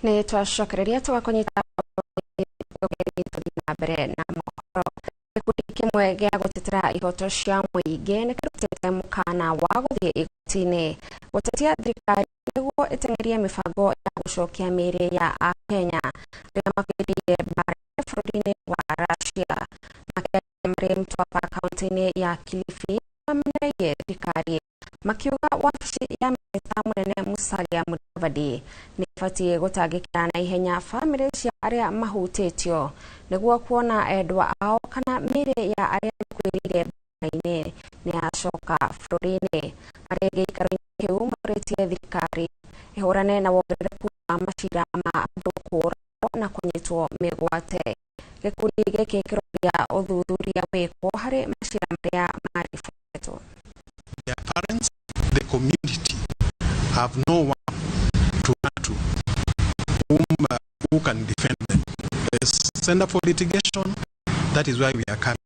Nĩ twacokereria tũgakũnyita na mbere na mohoro. Gĩkundi kĩmwe gĩa gũtetera ihoto cia mũingĩ nĩ kĩrutĩte mũkana wa gũthiĩ igoti-inĩ gũtetia thirikari nĩguo ĩteng'erie mĩbango ya gũcokia mĩĩrĩ ya Akenya arĩa makuĩrĩire mbara bũrũri-inĩ wa Russia. Makĩaria marĩ Mtwapa kaunti-inĩ ya Kilifi, mamenereirie thirikari makiuga wabici ya minista mũnene Musalia Mudavadi nĩ ĩbatiĩ gũtangĩkĩra na ihenya bamĩrĩ cia arĩa mahutĩtio nĩguo kuona endwa ao kana mĩĩrĩ ya arĩa makuĩrĩire mbara-inĩ nĩ yacoka bũrũri-inĩ. Marĩ gĩikaro-inĩ kĩu morĩtie thirikari ĩhũrane na wongerereku wa macira ma andũ kũũragwo na kũnyitwo mĩgwate. Gĩkundi gĩkĩ kĩroria ũthuthuria wĩkwo harĩ macira marĩa maribotĩtwo. Their parents, the community, have no one to run to who can defend them. The Center for Litigation, that is why we are coming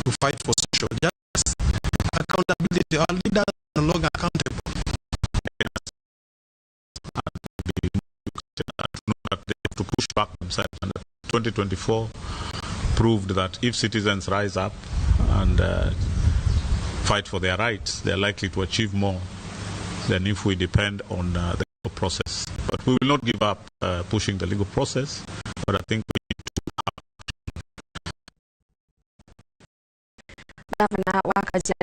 to fight for social justice, accountability. Our leaders are no longer accountable. That they have to push back themselves. And 2024 proved that if citizens rise up and fight for their rights, they are likely to achieve more than if we depend on the legal process. But we will not give up pushing the legal process, but I think we need to Gavana wa Kajiado